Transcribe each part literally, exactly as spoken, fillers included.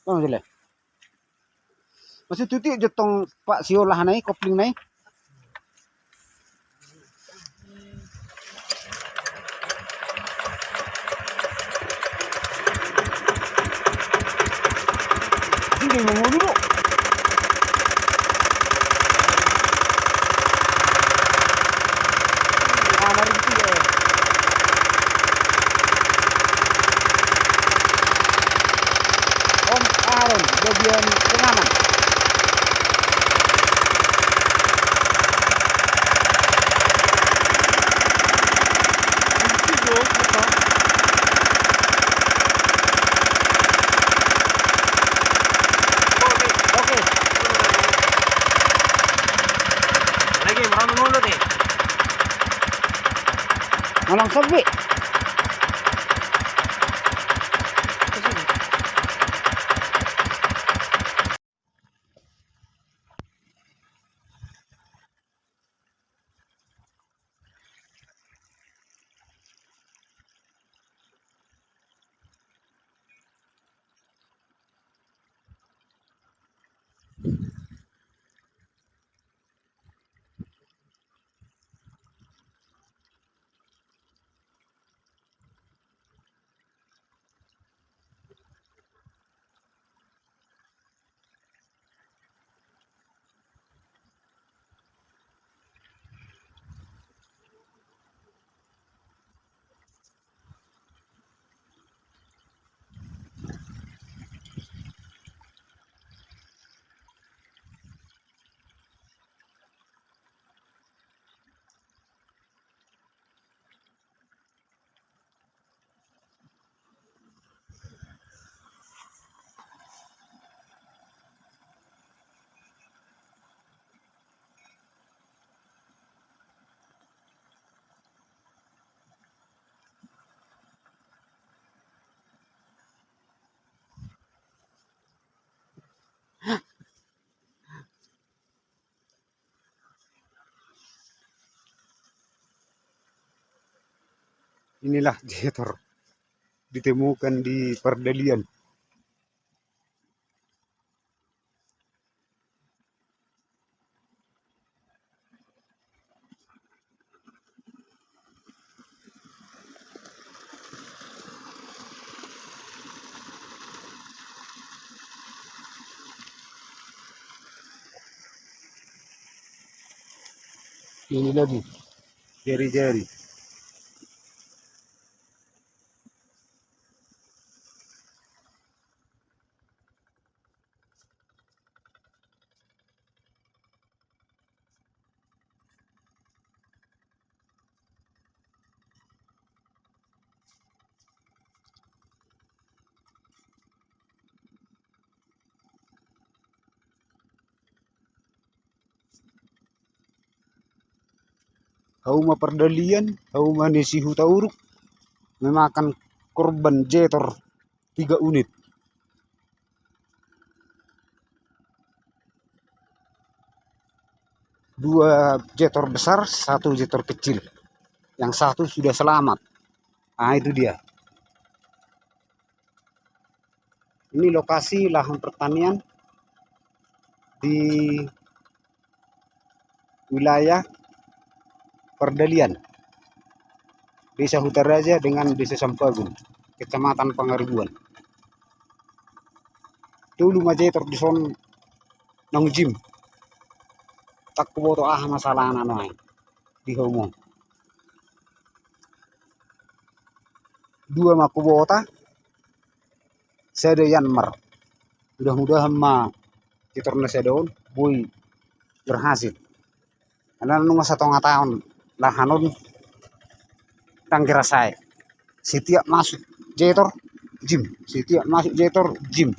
Tong jele. Masih tuti je tong pak sio lah nai kopling nai. Sini mau dulu. Om Aaron, bagian pengaman. Oke. Lagi, merangkul dulu nih. Malang sepi. Inilah jetor ditemukan di Pardalian. Ini lagi jari-jari. Hauma Pardalian, hauma ni si Hutauruk, memakan korban jetor tiga unit. Dua jetor besar, satu jetor kecil. Yang satu sudah selamat. Ah, itu dia. Ini lokasi lahan pertanian di wilayah Pardalian, Desa Hutaraja dengan Desa Sampagun, Kecamatan Pangaribuan. Tolu ma jetor dison naung jim. Ndang huboto aha masalahna nuaeng di hauma on. Dua ma hubota, sada Yanmar. Mudah-mudahan ma jetor na sada on boi berhasil. Karena nunga satonga taon lahan on ndang hira sae. Setiap masuk jetor, jim. Setiap masuk jetor, jim.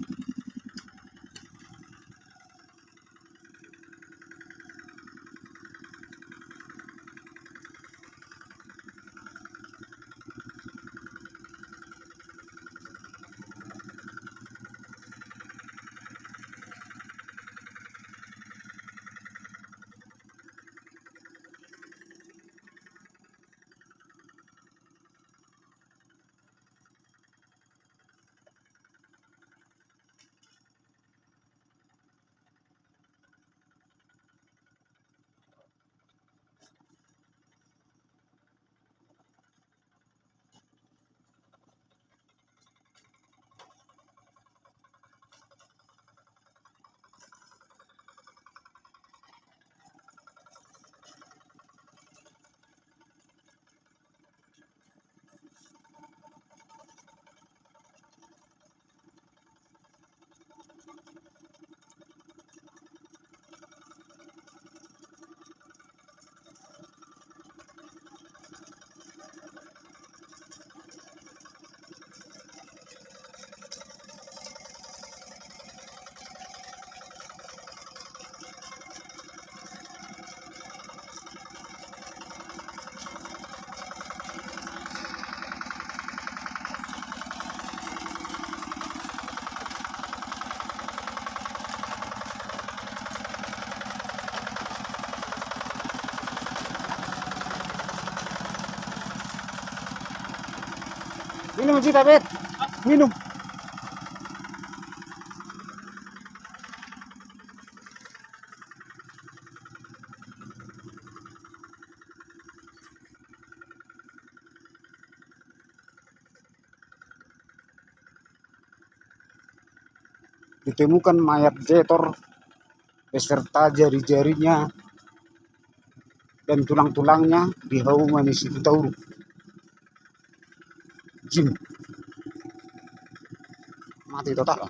Minum, Cita, Bet. Minum. Ditemukan mayat Jetor beserta jari-jarinya dan tulang-tulangnya di hauma ni si Hutauruk. Jim. Mati total.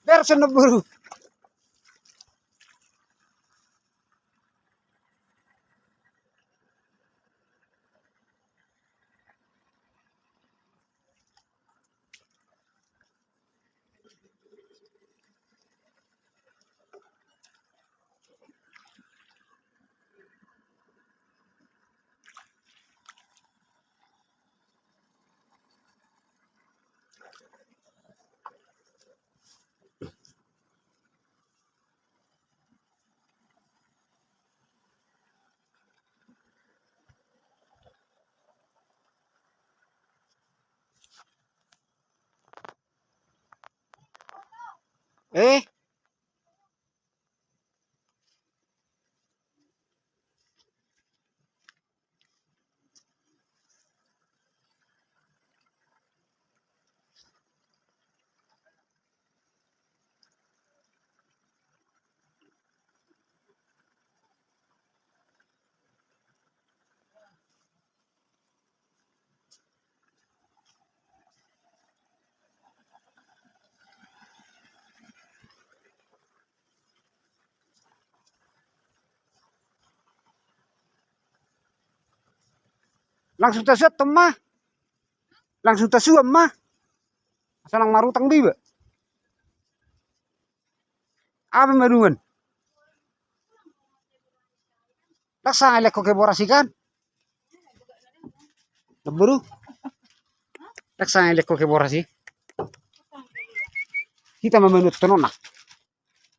Bersen na buru. Eh? Langsung tasuan ma. Langsung tasuan ma. Asa nang marutang do iba. Aha ma nuan? Ndang sanga ilehon ke boras i kan? Namboru. Ndang sanga ilehon ke boras i. Hita ma manuan tonona.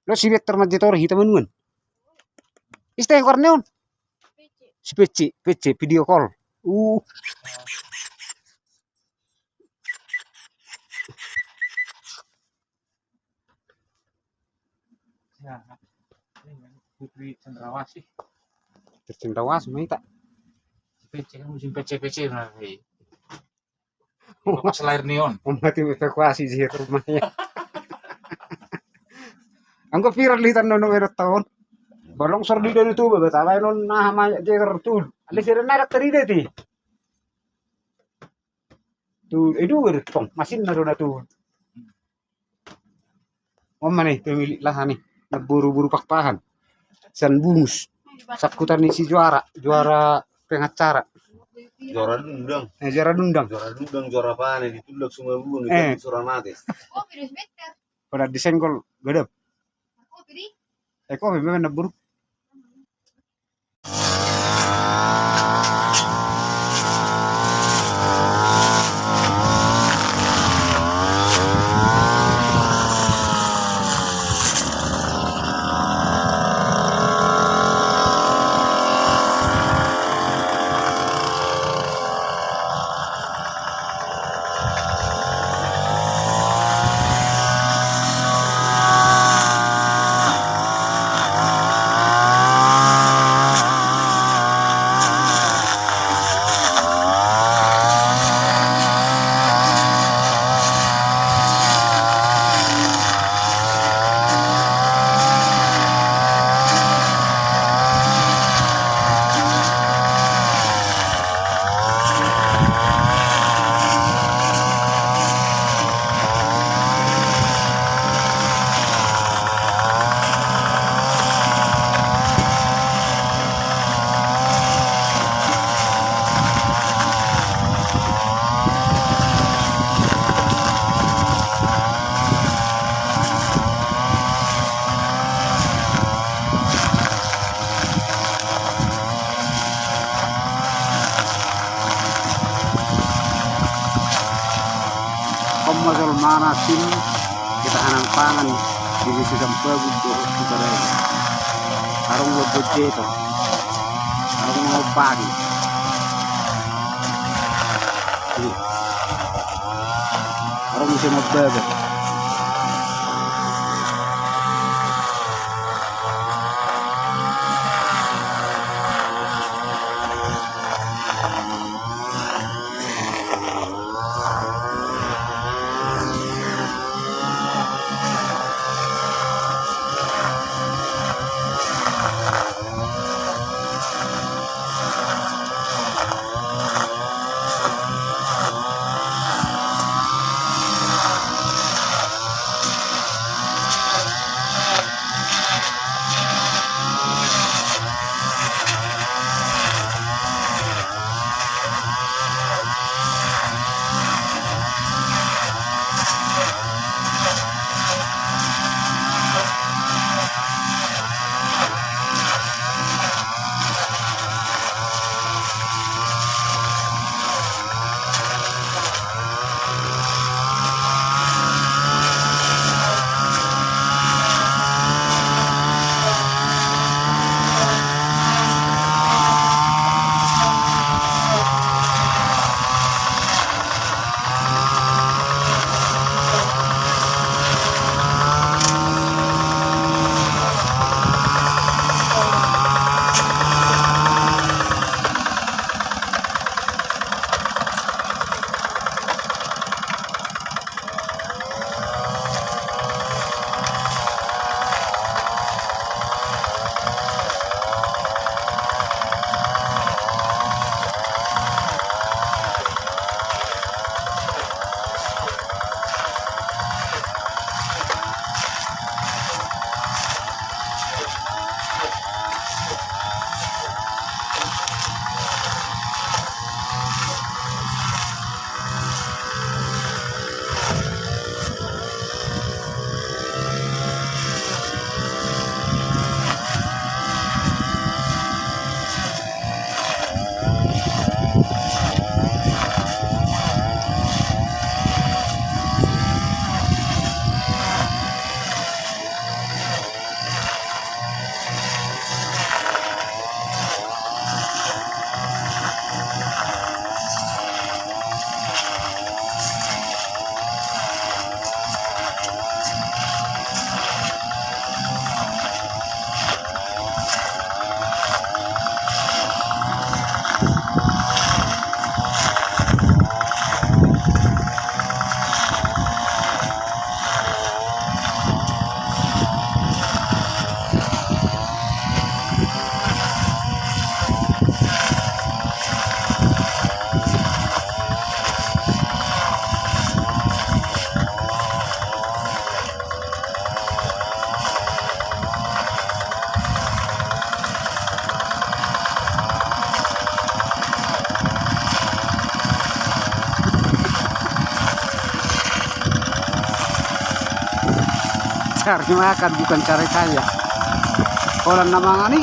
Lo si Better ma Jetor, hita manuan. Iste korneon. Si Pece, Pece video call. Uh. Ya, Putri Cendrawasih. Putri Cendrawasih ma hita. Si Pece kan musim pece-pece na. Pas lahir ni on. Mati evakuasi di rumahnya. Anggo viral di tanah nong erot tahun. Balong sor di doni tu baba tala non nah ma jeger tu. Ale sira narak tadi deh ti. Tu edu erot tong masin na dona tu. Oma nih pemilik lahan nih. Buru-buru pakpahan. San bungus. Sakutan ni si juara, juara pengacara. Juara dundang. Eh, juara dundang. Juara dundang, juara pane, ditulak semua buang, eh, itu juara mate. Pada disenggol gedep. Eh, kopi memang na buruk. Homma jolmana sin ketahanan pangan di Desa Sampagu dohot di Padang. Adong buat-buat jeto. Adong mau pagi. Adong bisa mau bebek. Cari makan bukan cari kaya. Orang na mangan i.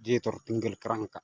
Dia tertinggal kerangka.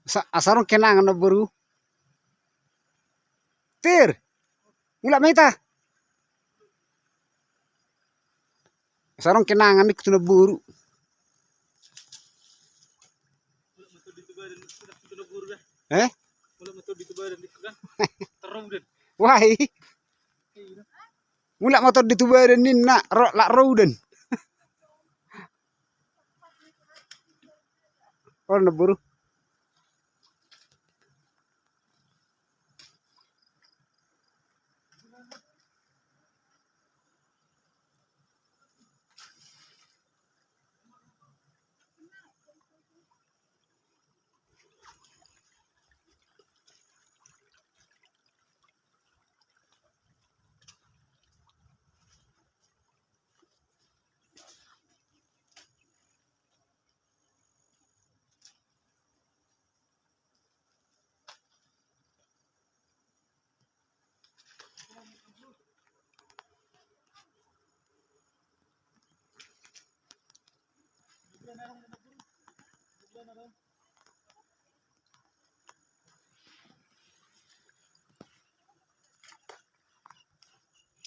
Sa-, asa adong kenangan na boru. Tir. Mulak ma hita. Asa adong kenangan ni tu na boru. Eh? Wah i. Mulak ma tondi tu badan ninna, ro-, lak ro udan. Olo na boru.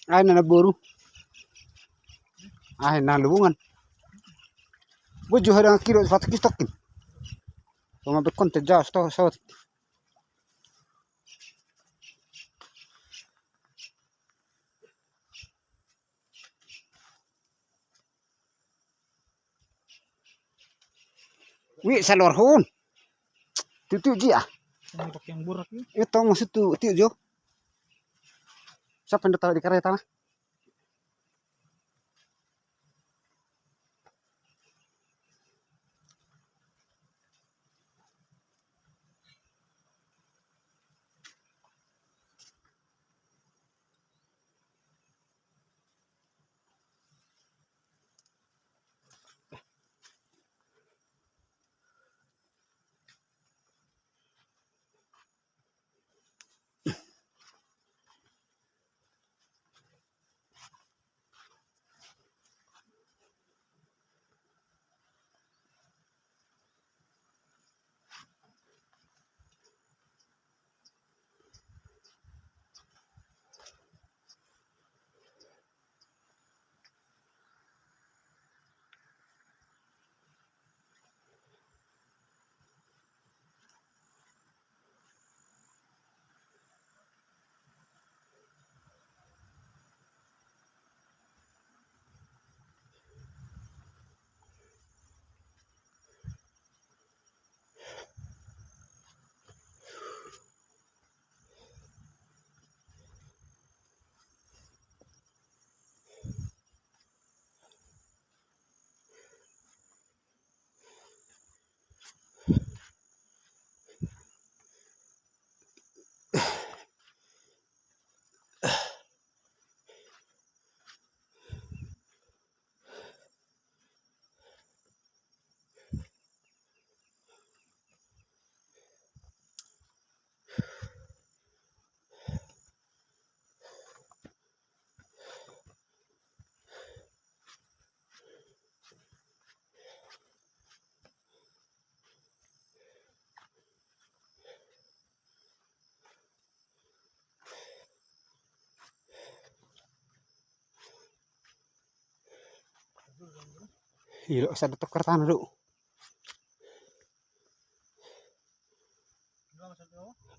Ai na na boru. Ai na lubungan. Bojo hada ngkiro fatuk istokin. Sama bekon teja sto sawat. Wi, salor hun. Tutu ji ah. Yang burak ni. Itu maksud tu, tu jo. Siapa yang datang di kereta? Di lo, sada tokar tanah do.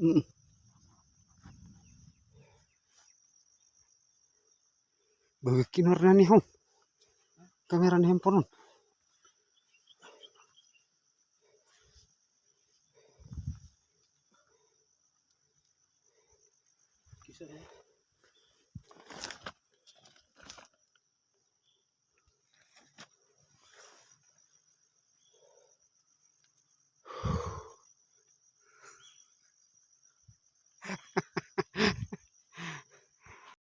Mm. Bagi kinar nani hom. Kamera ni handphone on.